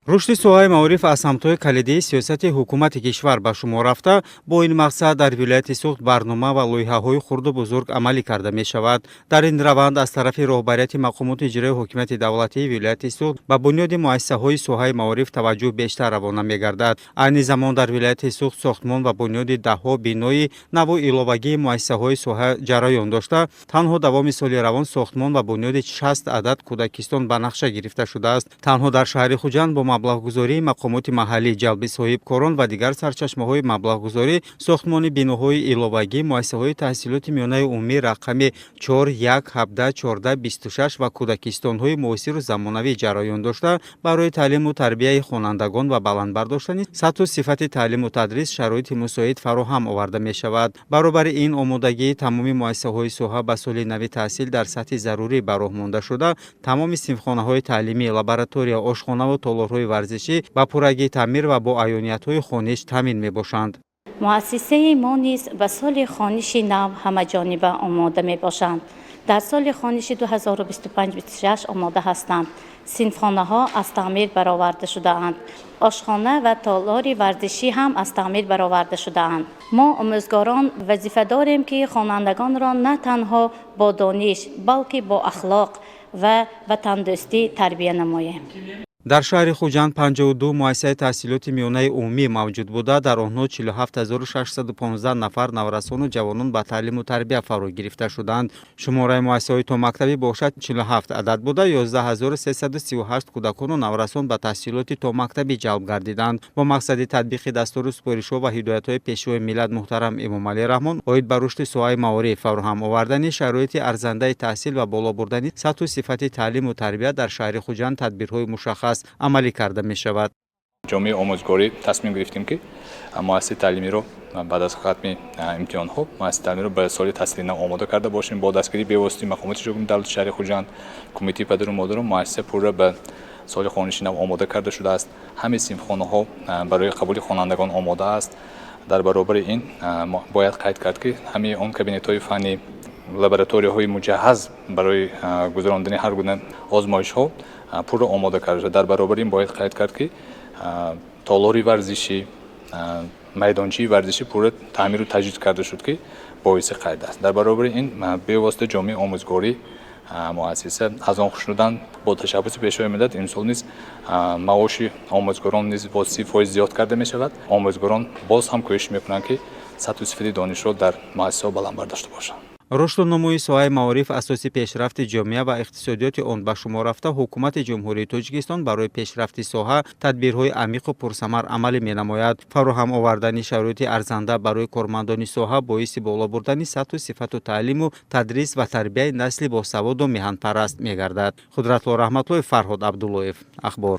Рушди соҳаи маориф аз самтҳои калидии сиёсати ҳукумати кишвар ба шумор рафта, бо ин мақсад дар вилояти Суғд барнома ва лоиҳаҳои хурду бузург амалӣ карда мешавад. Дар ин раванд аз тарафи роҳбарияти мақомоти иҷроии ҳокимияти давлатии вилояти Суғд ба бунёди муассисаҳои соҳаи маориф таваҷҷӯҳ бештар равона мегардад. Айни замон дар вилояти Суғд сохтмон ва бунёди даҳҳо бинои наву иловагии муассисаҳои соҳа ҷараён дошта, танҳо давоми соли равон сохтмон ва бунёди 60 адад кӯдакистон ба нақша гирифта шудааст. Танҳо дар шаҳри Хуҷанд бо маблағгузории мақомоти маҳаллӣ, ҷалби соҳибкорон ва дигар сарчашмаҳои маблағгузорӣ сохтмони биноҳои иловагӣ муассисаҳои таҳсилоти миёнаи умумӣ рақами 4, 1, 17, 14, 26 ва кӯдакистонҳои муосиру замонавӣ ҷараён дошта, барои таълиму тарбияи хонандагон ва баланд бардоштани сатҳу сифати таълиму тадрис шароити мусоид фароҳам оварда мешавад. Баробари ин, омодагии тамоми муассисаҳои соҳа ба соли нави таҳсил дар сатҳи зарурӣ ба роҳ монда шуда, тамоми синфхонаҳои таълимӣ, лаборатория, ошхонаву толорҳои варзишӣ ба пуррагӣ таъмир ва бо аёниятҳои хониш таъмин мебошанд. Муассисаи мо низ ба соли хониши нав ҳамаҷониба омода мебошанд. Дар соли хониши 2025-26 омода ҳастанд. Синфхонаҳо аз таъмир бароварда шудаанд, ошхона ва толори варзишӣ ҳам аз таъмир бароварда шудаанд. Мо, омӯзгорон, вазифа дорем, ки хонандагонро на танҳо бо дониш, балки бо ахлоқ ва ватандӯстӣ тарбия намоем. Дар шаҳри Хуҷанд 52 муассисаи таҳсилоти миёнаи умумӣ мавҷуд буда, дар онҳо 47 615 нафар наврасону ҷавонон ба таълиму тарбия фаро гирифта шуданд. Шумораи муассисаҳои томактабӣ бошад, 47 адад буда, 11 338 кӯдакону наврасон ба таҳсилоти томактабӣ ҷалб гардиданд. Бо мақсади татбиқи дастуру супоришҳо ва ҳидоятҳои Пешвои миллат муҳтарам Эмомалӣ Раҳмон оид ба рушди соҳаи маориф, фароҳам овардани шароити арзандаи таҳсил ва боло бурдани сатҳу сифати таълиму тарбия дар шаҳри Хуҷанд тадбирҳои мушаххас амалӣ карда мешавад. Ҷомеаи омӯзгорӣ тасмим гирифтем, ки муассисаи таълимиро баъд аз хатми имтиҳонҳо муассисаи таълимиро ба соли таҳсили нав омода карда бошем. Бо дастгирии бевоситаи мақомоти ҳокимияти давлати шаҳри Хуҷанд, кумитаи падару модару муассиса пурра ба соли хониши нав омода карда шудааст. Ҳамаи синфхонаҳо барои қабули хонандагон омода аст. Дар баробари ин бояд қайд кард, ки ҳамаи он кабинетҳои фаннӣ, лабораторияҳои муҷаҳҳаз барои гузарондани ҳар гуна озмоишҳо пурра омода карда шуда. Дар баробари ин бояд қайд кард, ки толори варзишӣ, майдончаи варзишӣ пурра таъмиру таҷдид карда шуд, ки боиси қайд аст. Дар баробари ин бевосита ҷомеаи омӯзгорӣ муассиса аз он хушнуданд. Бо ташаббуси Пешвои миллат имсол низ маоши омӯзгорон низ бо 30% зиёд карда мешавад. Омӯзгорон боз ҳам кӯшиш мекунанд, ки сатҳу сифати донишро дар муассисаҳо баланд бардошта бошанд. Рушду нумӯи соҳаи маориф асоси пешрафти ҷомеа ва иқтисодиёти он ба шумор рафта, Ҳукумати Ҷумҳурии Тоҷикистон барои пешрафти соҳа тадбирҳои амиқу пурсамар амалӣ менамояд. Фароҳам овардани шароити арзанда барои кормандони соҳа боиси боло бурдани сатҳу сифату таълиму тадрис ва тарбияи насли босаводу меҳанпараст мегардад. Қудратло Раҳматуллоев, Фарҳод Абдуллоев, Ахбор.